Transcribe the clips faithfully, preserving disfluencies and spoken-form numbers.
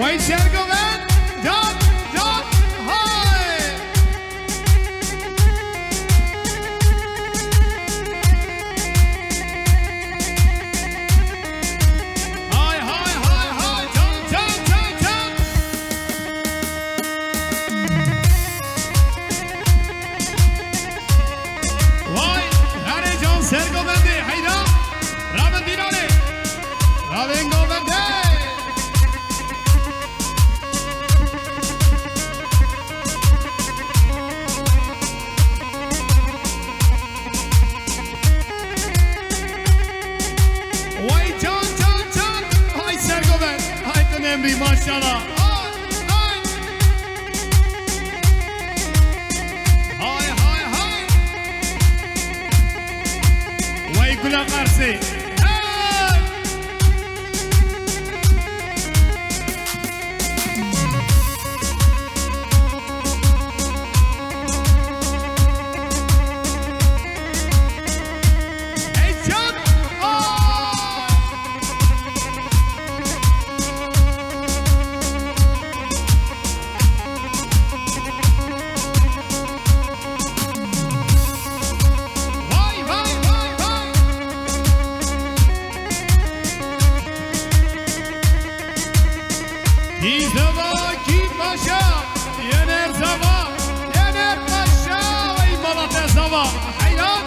Vay Sergoven, can, can, hay! Hay, hay, hay, hay, can, can, can, can! Vay, herê can Sergovendê, heyda! Rabin dîlanê! Rabin govendê! Vay can, can, can! Hay Sergovend! Hay tu nemrî, maşallah! Ay, ay! Hay, hay, hay! Vay gula Qarsê! Hey! Vay, vay, vay, vay! Kî zava, kî paşa, yener zava, yener paşa, ey Malatya zava, heyran!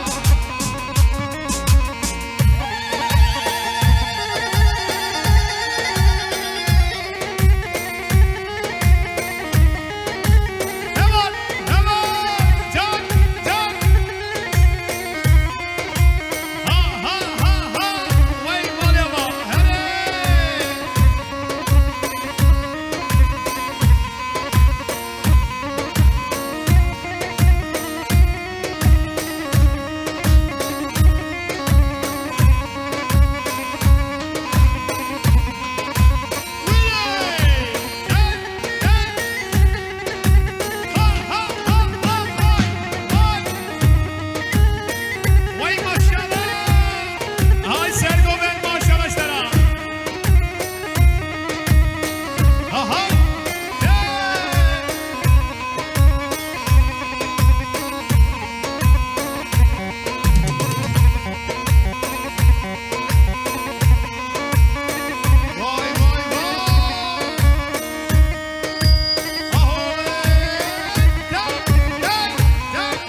Heval, heval, can, can! Ha, ha, ha, ha! Wey malê ma, herê! Vay maşallah! Ay Sergo ben maşallah sana! Aha! Hey! Vay, vay, vay! Ahoy! Hey, hey, hey!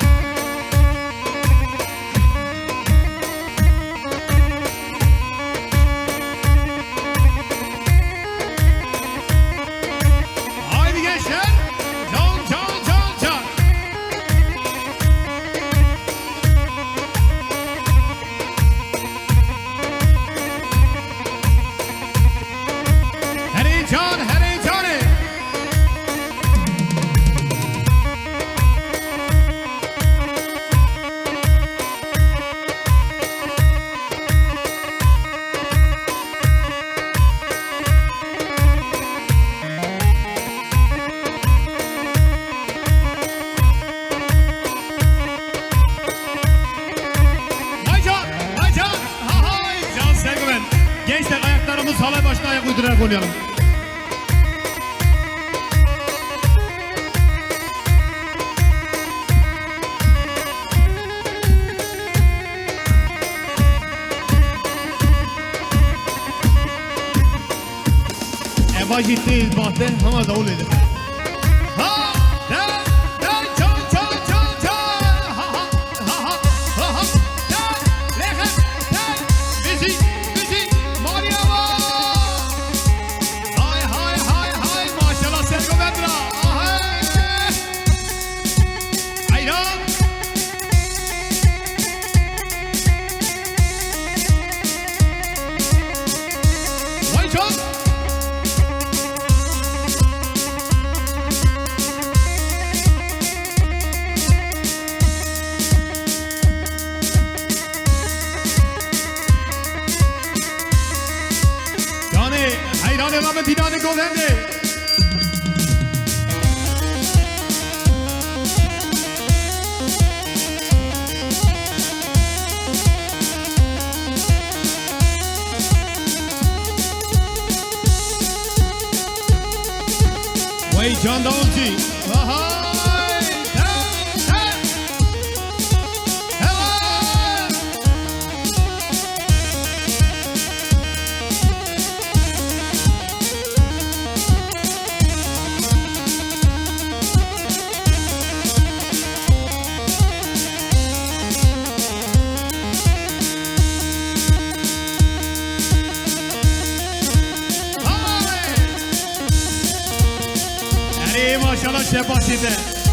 Haydi gençler. Can, can, can, can. Herê can, herê canê. Vay can, vay can. Ha, hay, can Sergüven. Gençler, ayaklarımız halay başına ayak uydurarak oynayalım. Eva jî tê bate, hema dawlê dixe. Ha, de, de, çal, çal, çal, çal. Ha, ha, ha, ha, ha, ha. De, lexe, de. Müzik, müzik. Mariya var. Hay, hay, hay, hay. Maşallah, Sergo Bedra. Ahay. Hayran. Vay can. Canê, heyranê me, me dînanê govendê. Vay! Te, te! Heval! Vay! Erê, maşallah, şebasî de.